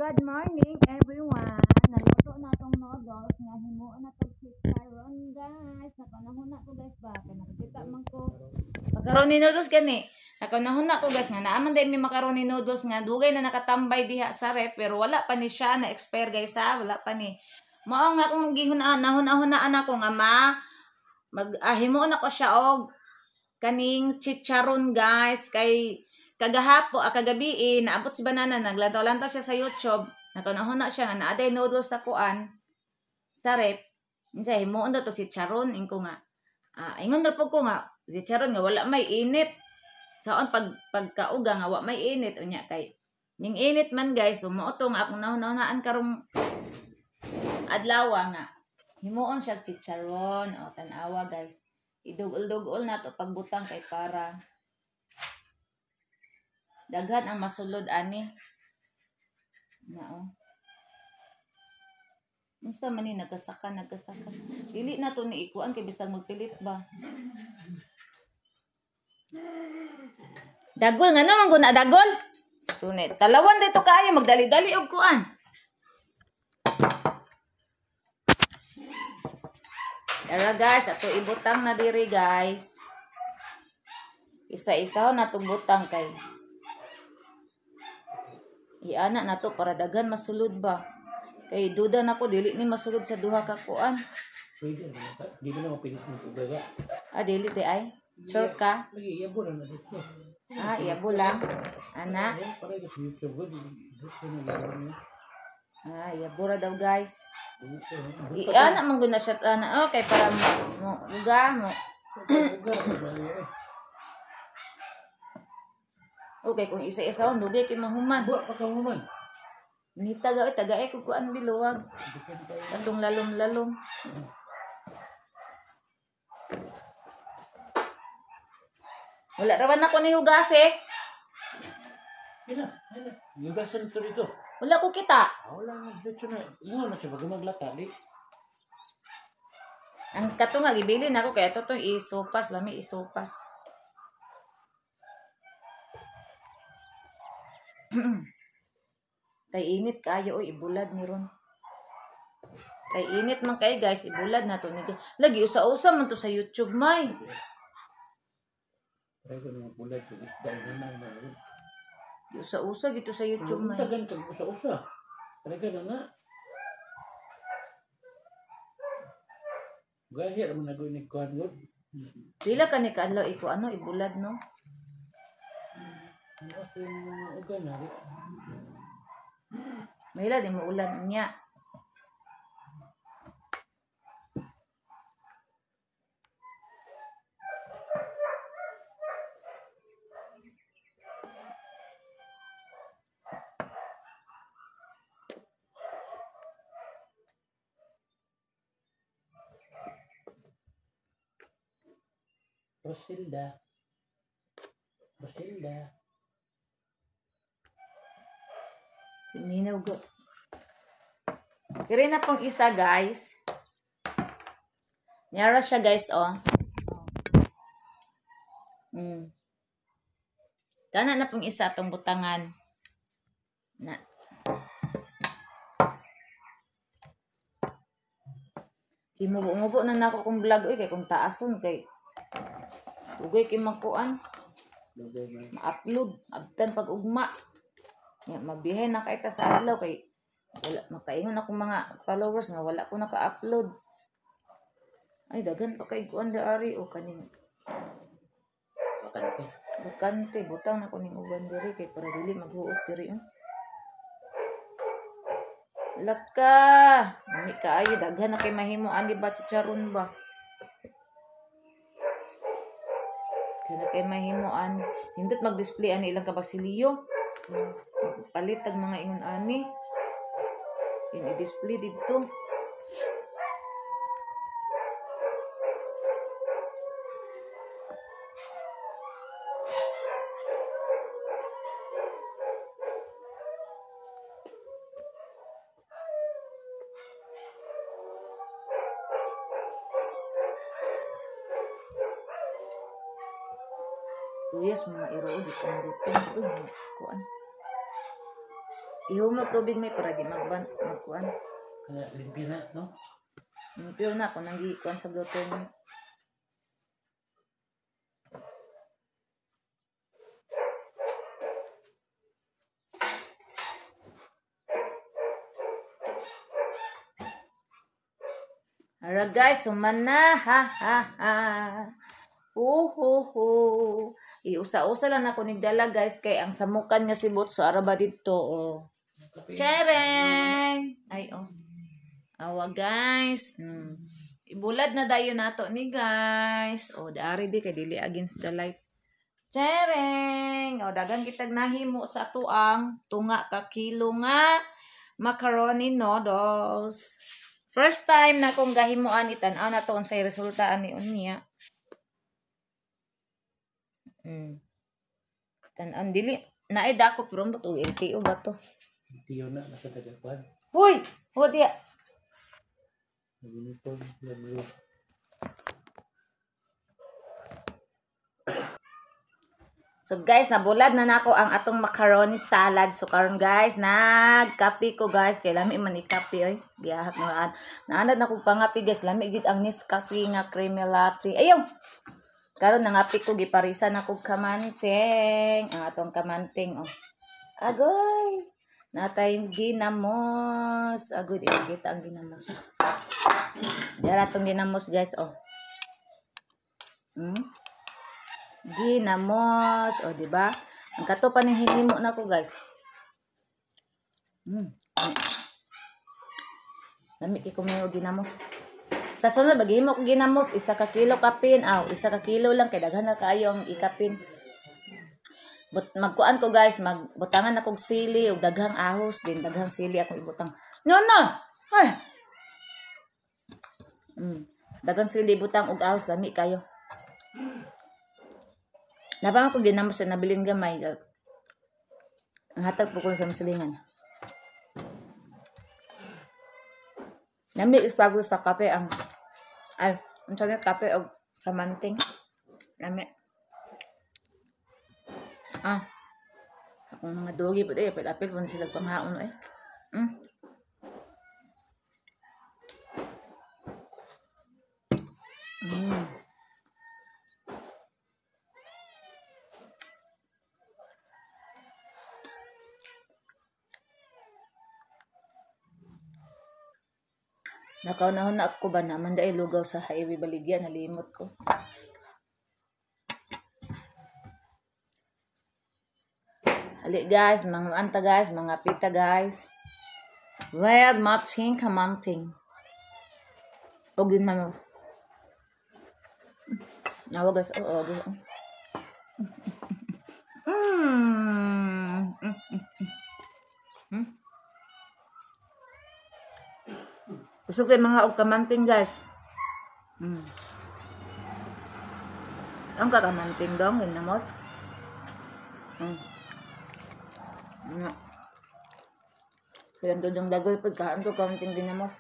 Good morning, everyone. Naluto na tong noodles nga himuon na tong chicharon, guys. Nakanahuna ko, guys, ba kay nakakita man ko. Macaroni noodles gani. Nakanahuna ko, guys, nga naa man day mi macaroni noodles nga dugay na nakatambay diha sa ref pero wala pa ni siya na expire, guys, ha. Wala pa ni. Mao nga akong gihunaan nahuna-hunaan ako nga ma mag himuon ako siya og kaning chicharon, guys, kay kagahapo kagabi naabot si Banana, naglantaw-lantaw siya sa YouTube. Nakanahuna siya nga naa day noodles sa kuan sa ref. Unsa himuon daw to si chicharon ingko nga. Ingon ra pud ko nga si chicharon nga wala may init. Saon pag pagkauga nga wa may init unya kay ning init man, guys. So mao to nga akong nahunahunaan karong adlaw nga himuon siya chicharon. O tan-awa, guys. Idugol-dugol na to pagbutang kay para daghan ang masulod ani. Na oh. Unsa man ni nagkasaka. Dili na to ni ikuan kay bisag magpilit ba. Dagol ngano man guna dagol? Tunay. Talawan dito kaayo magdali-dali og kuan. Tara, guys, ato ibutang na diri, guys. Isa-isa na itong butang kay iana na to para daghan masulod ba. Kay duda na ko dili ni masulod sa duha ka kuan. Pwede na ba? Dili na mapilit ng ugaga. Ah, dili di ay. Sure ka? Lagi iyabo na dito. Ah, iyabo lang. Ana. Para sa YouTube ko, dito na lang niya. Ah, iyabo ra daw, guys. Iana man gud na siya ana. Okay, para mo uga mo. Uga ba eh. Okay, kung isa-isa on dugay kay mahuman. Buwa pa ka human. Ni taga oy tagay ko kuan biluwag. Katong lalom-lalom. Wala ra man ako ni hugas eh. Ina, ina. Hugasan to dito. Wala ko kita. Ah, wala na dito na. Ingon na siya pag maglata di. Ang kato nga gibili na ako kaya to tong isupas, lami isupas. Kay init kayo oy, ibulad ni ron. Kay init man kay, guys, ibulad na to ni. Lagi usa-usa man to sa YouTube may. Try ko mga bulad kung isda na na. Usa-usa gito sa YouTube may. Tagan kag usa-usa. Talaga na nga. Gahir man nagoy ni kuan gud. Pila ka ni kaadlaw iko ano ibulad no? Mahila di mo ulan niya. Rosilda. Rosilda. Minaw go. Kiri na pong isa, guys. Nyara siya, guys, oh. Tana na pong isa atong butangan. Na. Kimubo-mubo na nako kung vlog oy kay kung taason kay ugay kay magkuan. Ma-upload abtan pag ugma. Ya, mabihay na kay ta sa adlaw kay wala makaingon akong mga followers nga wala ko naka-upload. Ay daghan pa kay kuan da ari o kaning bakante. Bakante butang na ko ning uban diri kay para dili maghuot diri. Laka, nami kaayo daghan na kay mahimo ani ba chicharon ba. Kana kay mahimo ani hindot mag-display ani ilang kabasilyo. Palit tag mga ingon ani. In-display didto. Tuyas mga irood dito. Uy, kuan. Ihumog tubig may para di magban magkuan. Kaya limpyo na, no? Limpyo na kung nang gikuan sa luto ni. Ara guys, human na. Ha ha ha. Ho ho ho. Iusa-usa lang ako nigdala guys kay ang samukan nga sibot so ara ba didto oh. Chereng! Ay oh. Awa guys. Ibulad na dayon nato ni guys. Oh, dari bi kay dili against the light. Chereng! Oh, dagan kitag nahimo sa atuang tunga ka kilo nga macaroni noodles. First time na akong gahimuan itan-aw na to unsay resulta ani unya. Tan-an dili naay dako pero ambot og LTO ba to? LTO na nasa tagakuan. Huy, ho diya. Uniform na blue. So guys, nabulad na nako ang atong macaroni salad. So karon guys, nagkape ko guys kay lami man ikape oy. Gihahak na naanad na kog pangape guys, lami gid ang Nescafe nga creamy latte. Ayaw. Karon nangape ko giparisan ako kamanting, ang atong kamanting oh. Agoy. Natay ginamos. Agoy di makita ang ginamos. Dara atong ginamos guys oh. Ginamos, o di ba? Ang kato pa ning hinimo nako guys. Lami kay kumayo ginamos. Sa sunod maghimo ko ginamos, isa ka kilo kapin, aw, isa ka kilo lang kay daghan na kaayo ang ikapin. But magkuan ko guys, magbutangan akong sili ug daghang ahos din, daghang sili akong ibutang. No no. Ay. Daghang sili butang ug ahos lami kayo. Napang ko ginamos sa nabilin gamay. Ang hatag po ko sa masilingan. Nami ispago sa kape ang ay, ang sabi kape og kamanting. Nami. Ah. Akong mga dogi po eh, apil-apil po na sila panghaon eh. Nakaunahon na ako ba naman dahil lugaw sa highway baligya, nalimot ko. Ali guys, mga anta guys, mga pita guys. Red mating kamanting. Og yun naman. Nawa guys, oo, guys. Gusto ko yung mga og kamanting guys. Ang kakamanting dong, yun na mos. Kailan to dong dagol, pagkaan ko kamanting din na mos.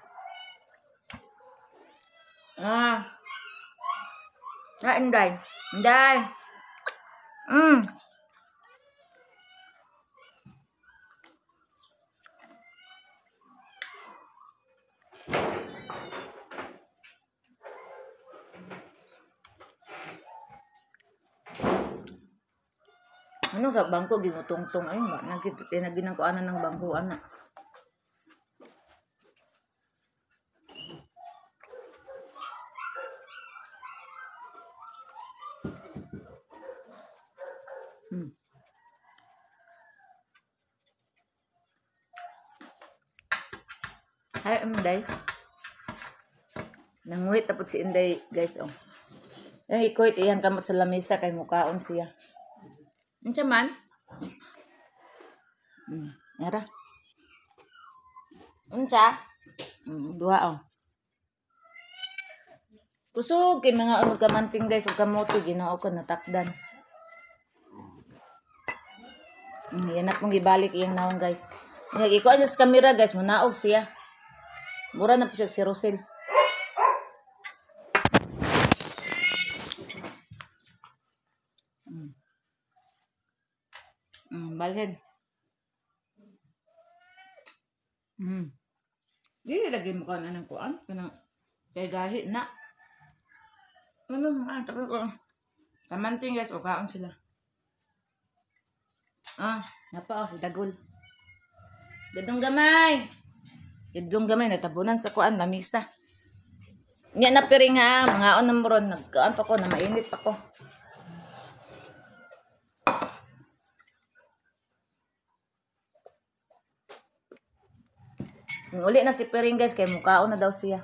Ah. Ah, inday. Inday. Ano sa bangko ginutungtong ay wa nagit ko ana ng bangko ana. Hi Inday. Nanguhit tapos si Inday guys oh. Ay ikuhit iyang kamot sa lamesa kay mukaon siya. Unsa man? Era. Unsa? Duha oh. Kusog kay mga unog kamanting guys ug kamote Ginoo ko natakdan. Yan na pong gibalik iyang naong guys. Ikuha sa camera guys, munaog siya. Mura na po siya si Rosel. Balhin. Dili lagi mo ka na ng kuan kanang kay gahi na. Ano mga tabi ko. Kamanting guys, o kaon sila. Ah, napa si Dagol. Gadong gamay. Gadong gamay natabunan sa kuan lamisa. Nya na piring ha, mga on ron nagkaan pa ko na mainit pa ko. Uli na si Piring guys, kay mukaon na daw siya.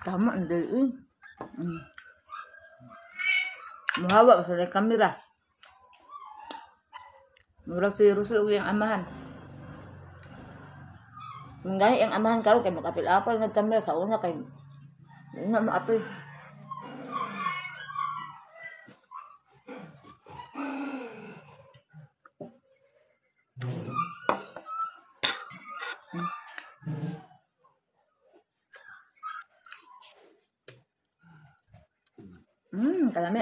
Tama, hindi eh. Muhawa sa kamera. Murag si Russell ug iyang amahan. Gani ang amahan karon kay makapil-apil nag kamera sa una kay na maapil. Kalami.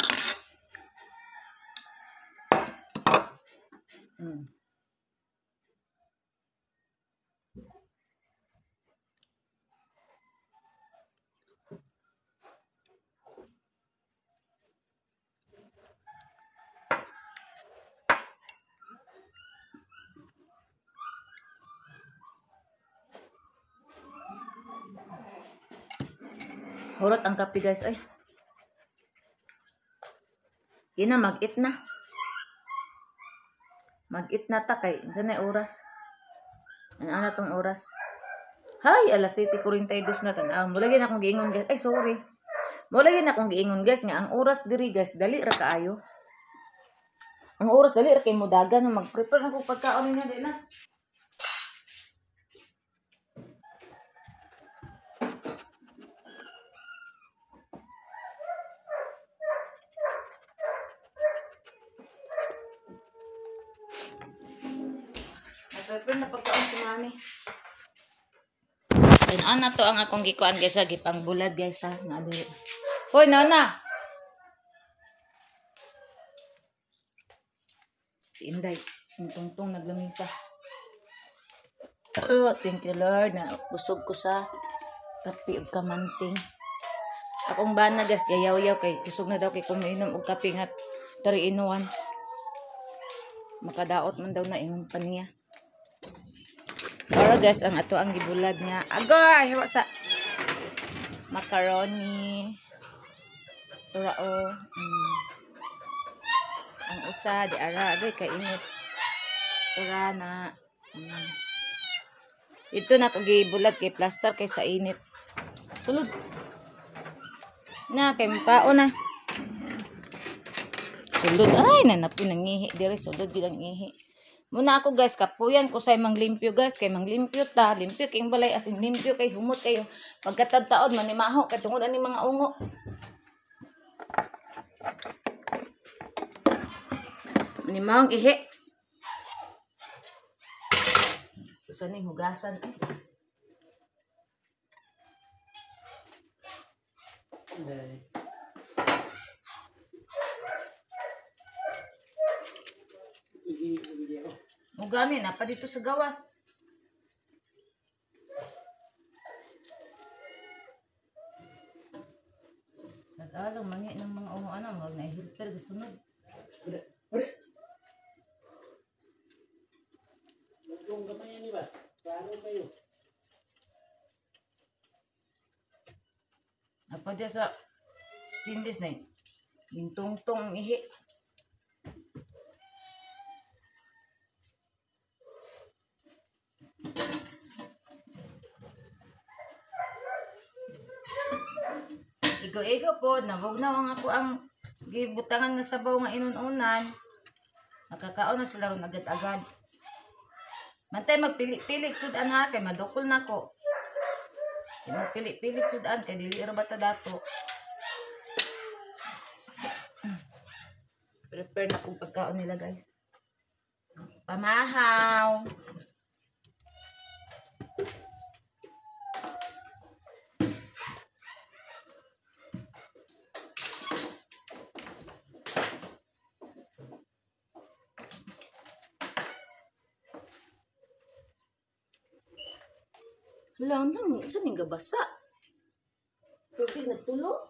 Hurot ang kape guys, ay. Yun na, mag-eat na. Mag-eat na ta kay unsa na oras? Ano na tong oras? Hay, alas 7:42 na tan-aw. Mula gyud akong giingon guys. Ay, sorry. Mula gyud akong giingon guys nga ang oras diri guys dali ra kaayo. Ang oras dali ra kay mudagan na mag-prepare na kog pagkaon niya di na. Prepare na pagkaon si mami. Tan-aw na to ang akong gikuan guys, gipang bulad guys ha. Naadiri. Hoy, nana. Si Inday, ang tungtong naglamisa. Oh, thank you Lord na busog ko sa kape ug kamanting. Akong bana guys, gayaw-yaw kay kusog na daw kay kumiinom og kape nga 3 in 1. Makadaot man daw na ingon pa niya. Para guys, ang ato ang gibulad nga. Agoy, hawa sa macaroni. Turao. Ang usa di ara agay kainit. Tura na. Ito na ko gibulad kay plaster kay sa init. Sulod. Na kay mukaon na. Sulod ay nanapoy nangihi diri sulod gyud ang ihi. Muna ako guys, kapuyan ko sa manglimpyo guys, kay manglimpyo ta, limpyo kay balay as in limpyo kay humot kayo. Pagkatad-taod manimaho kay tungod ani mga ungo. Manimahong ihi. Usa ning hugasan ay. Mugani na pa dito sa gawas. Sagalong mangi ng mga ungo ano, murag na hilter gisunod. Ore. Magdong gamay ani ba? Klaro kayo. Apa dia sa stainless na yung tungtong ihi. Igo-igo po, nabugnaw ang ako ang gibutangan nga sabaw nga inununan. Nakakaon na sila ron agad-agad. Mantay magpili-pili sudan ha, kay madukol na ko. Magpili-pili sudan kay dili ra bata dato. Prepare na kong pagkaon nila guys. Pamahaw. Hala, saan yung gabasa? Tubig nagtulo?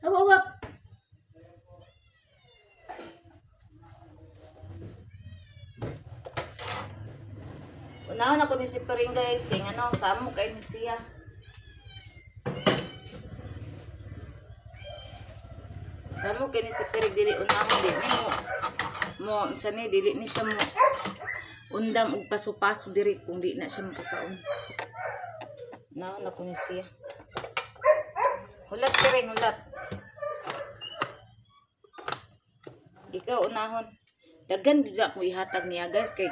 Hawak! Unahon ako ni si Piring guys, kaya ano, samo kayo ni siya. Samo kayo ni si Piring, dili unahon, dili mo. Mo, sa ni, dili ni siya mo. Undang og paso-paso diri kung di na siya makakaon. Unahon ako ni siya. Hulat Piring, hulat. Ikaw unahon. Daghan gyud ako ihatag niya guys kay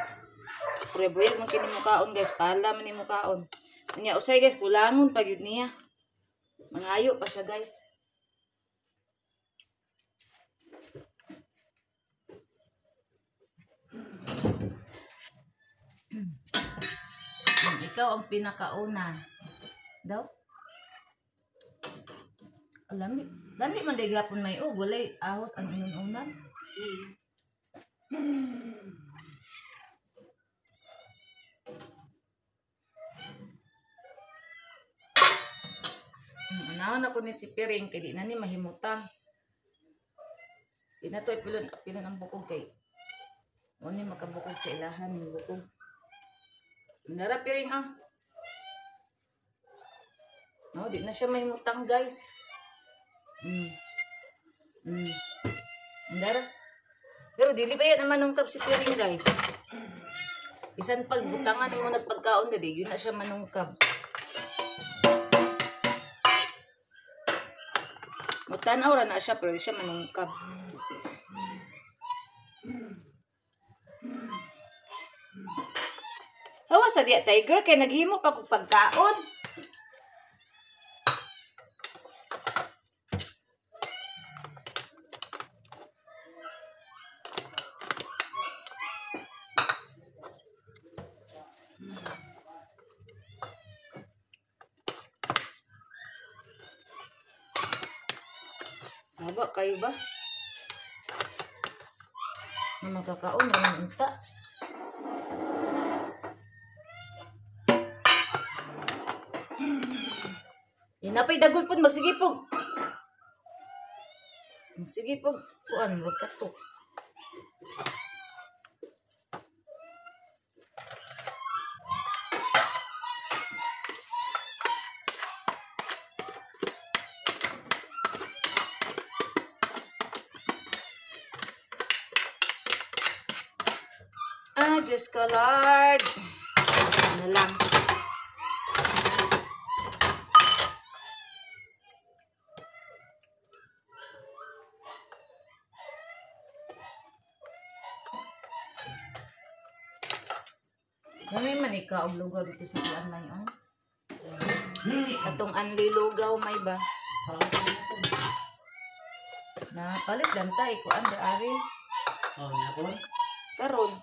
prebuyag man kini mukaon guys, pala man ni mukaon. Unya usay guys, kulangon pa gyud niya. Mangayo pa siya guys. Ikaw ang pinakauna. Daw? Lami, lami man day gapon may og walay ahos ang inununan. Unahon ako ni si Piring kay di na ni mahimutan. Di na to ipilon, apilon ang bukog kay mo ni makabukog sa ilahan ning bukog. Nara Piring ah. No, di na siya mahimutang guys. Nara. Pero dili ba yan naman manungkab si Piring guys. Bisan pagbutangan mo nagpagkaon dili yun na siya manungkab. Mutanaw ra na siya pero di siya manungkab. Hawa sa diya tiger kay naghimo pa kog pagkaon. Saba kayo ba? Na magkakaon na unta. Inapay dagol pud magsige pug. Magsige pug kuan murag kato. Ah, Diyos ko, Lord. Ano lang. May man ikaw og lugaw dito sa kuan may on. Katong anli lugaw may ba? Na palit lang tay kuan da ari. Oh, nya ko. Karon.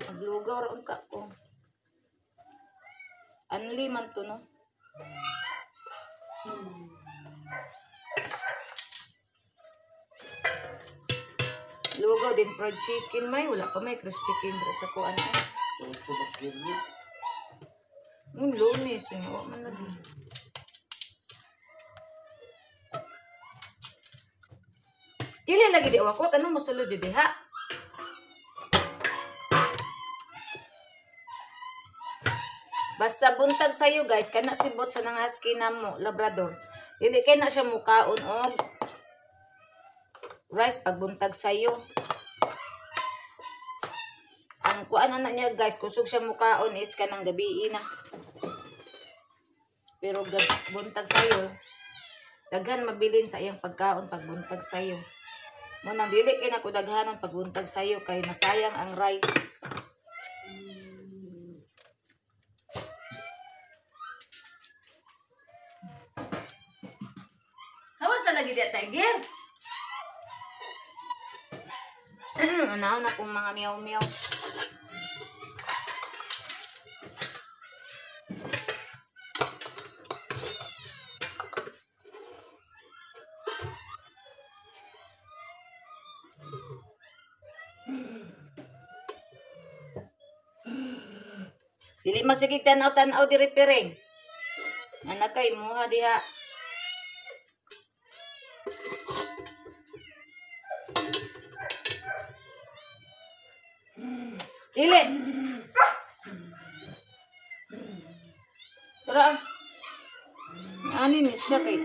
Paglugaw ra unta ko. Anli man to no. Lugaw din fried chicken may wala pa may crispy chicken dira sa kuan eh. Yung Lunes, yun wa man lagi. Dili lagi di wa ko kanang mosulod jud diha. Basta buntag sayo guys, kana si Bot sa nang husky na mo, Labrador. Dili kay na siya mukaon og rice pag buntag sayo. Ang kuan na niya guys, kusog siya mukaon is kanang gabi na. Pero buntag sayo, daghan mabilin sa iyang pagkaon pag buntag sayo. Mo nang dili kay nako daghanon pag buntag sayo kay masayang ang rice. Hawas na lagi diya, tiger. Unahon akong mga miyaw-miyaw. Dili masigig tanaw-tanaw diri piring. Anak kay muha diha. Dili. Tara. Ani ni siya kay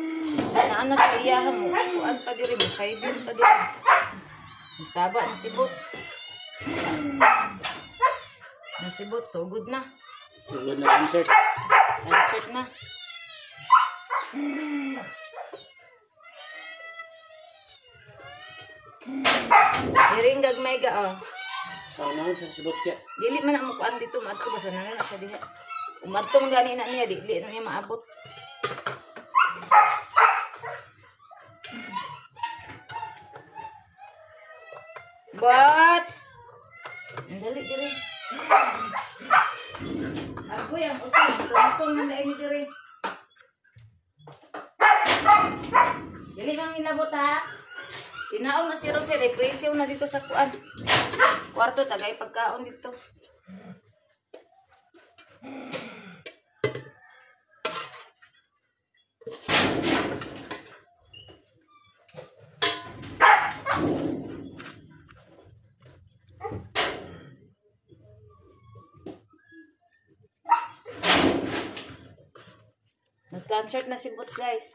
sa naa na sa iyaha mo. Kuan pa diri mo, saybin pa diri. Saba na si Boots. Na si Boots, so good na. So good na concert. Concert na. Diring gagmay ga oh. Sa si Boots kaya. Dili man na mo kuan dito maadto basta na na siya diha. Umadto man gani na niya dili na niya maabot. But dali diri. Agoy ang usab, tungtong man dai ni diri. Dili man hilabot ha. Tinaong na si Rosel, ay presyo na dito sa kuan. Kwarto tagay pagkaon dito. Nag-concert na si Boots, guys.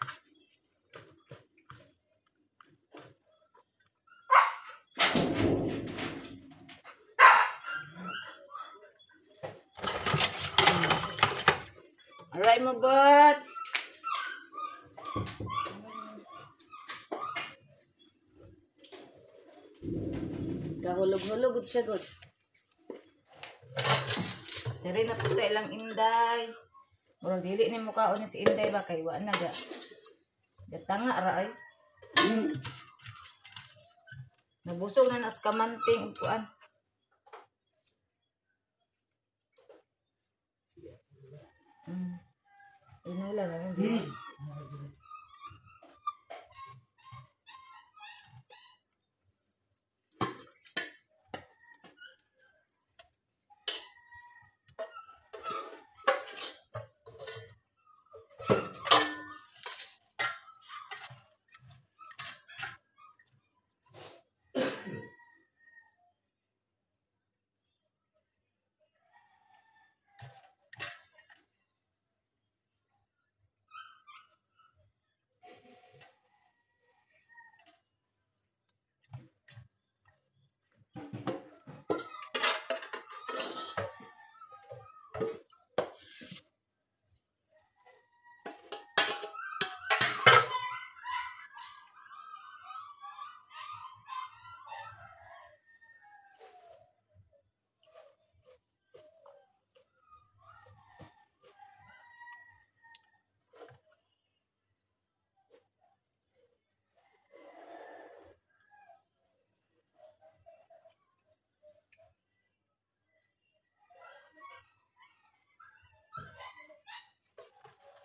Alright mo, Boots. Kahulog-hulog siya, good. Diri na puta ilang Inday. Murag dili ni mukaon ni si Inday ba kay wa na ga. Gatanga ra ay. Nabusog na nas kamanting ug kuan. Inula na hindi.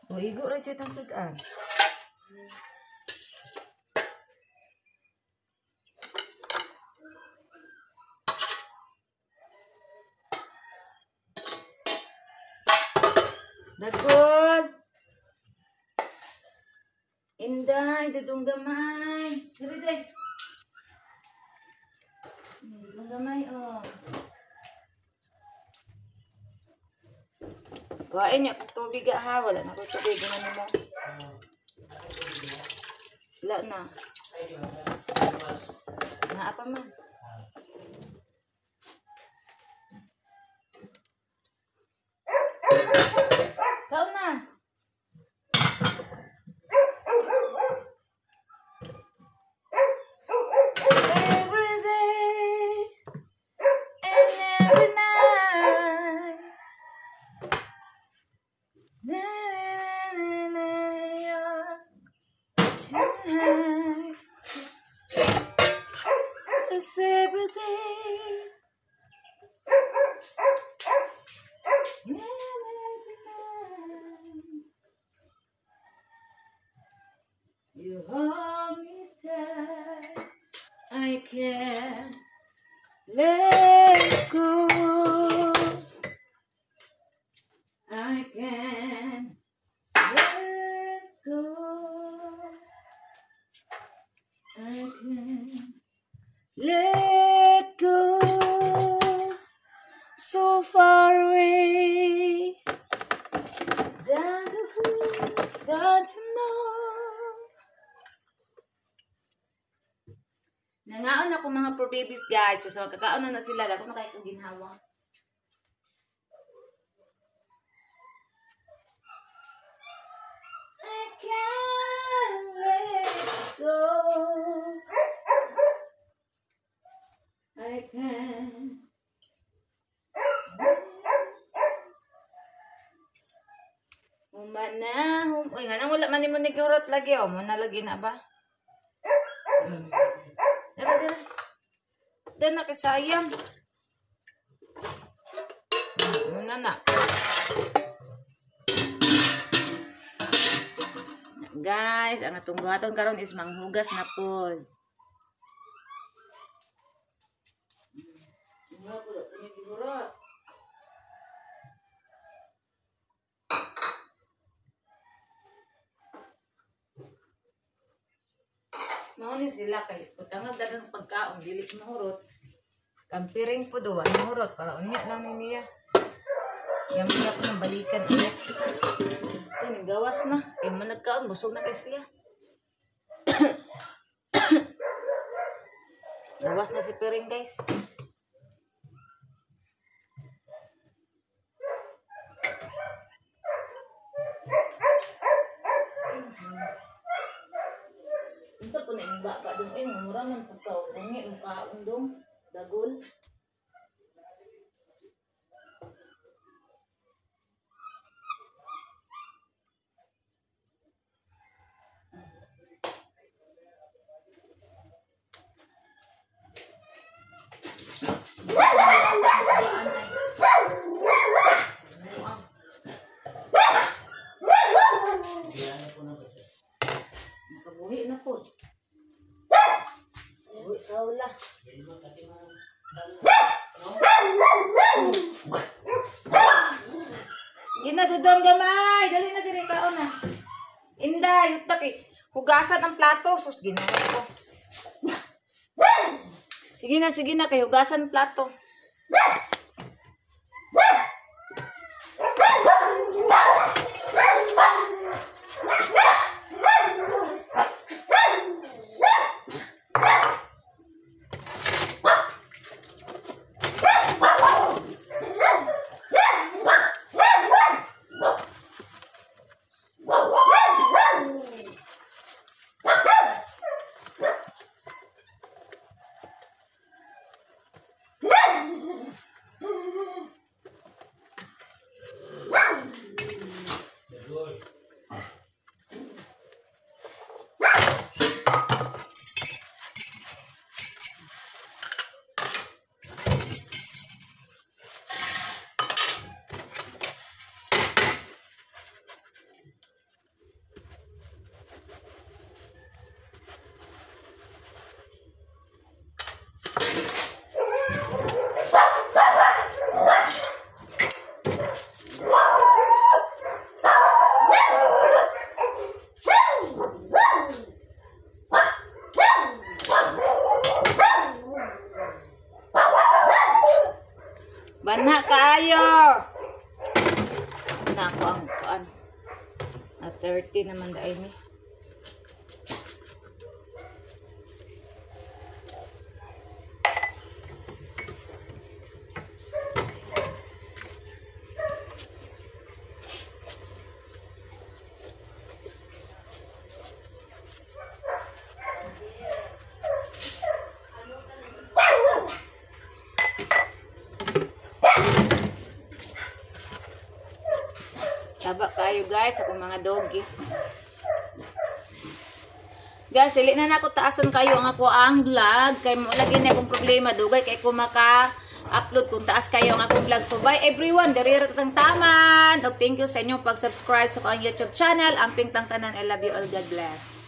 O, igo ra jud ang sudan. Dagod! Inday, dudong gamay. Diri, diri. Dudong gamay, oh. Kuhain niya kung tubig ha. Wala na ko tubig. Ano mo? Wala na. Naa pa man. Kaon na. Every day and every night. Na, na, na, na, na, it's every day and every night. You hold me tight, I can't let go. I can let go. I can let go. So far away. Down to who, down to know. Nangaon ako mga poor babies, guys. Basta magkakaon na sila. Dako na kayo kong ginhawa. I can't let go. I can't. Humana, uy, nga nang wala man nimo nigurot lagi, oh, mo na lagi na ba? Dara, dara. Dara na kay sayang. Muna na. Guys, ang atong buhaton karon is manghugas na pod. Mao ni sila kay putangag daghang pagkaon dili mahurot. Kampiring po do mahurot para unya lang ni niya. Yamo ko nang balikan ulit. Ito ning gawas na kay man nagkaon busog na kay siya. Gawas na si Piring, guys. Unsa po na yung baba dong ay mura man pagkaon bungi mukaon dong dagol. Nakabuhi na po. Buhi sa hula. Ginadudong gamay. Dali na diri kaon na. Inday, yuta kay hugasan ang plato. Sus, ginawa ko. Sige na kay hugasan ang plato. Banha kaayo. Na ako ang kuan. Na 30 naman dai ni. Saba kayo guys, akong mga doggy. Guys, dili na nako taason kayo ang ako ang vlog kay mo lagi na akong problema dugay kay ko maka-upload kung taas kayo ang akong vlog. So bye everyone, diri ra tang taman. Og thank you sa inyong pag-subscribe sa akong YouTube channel. Amping tang tanan. I love you all. God bless.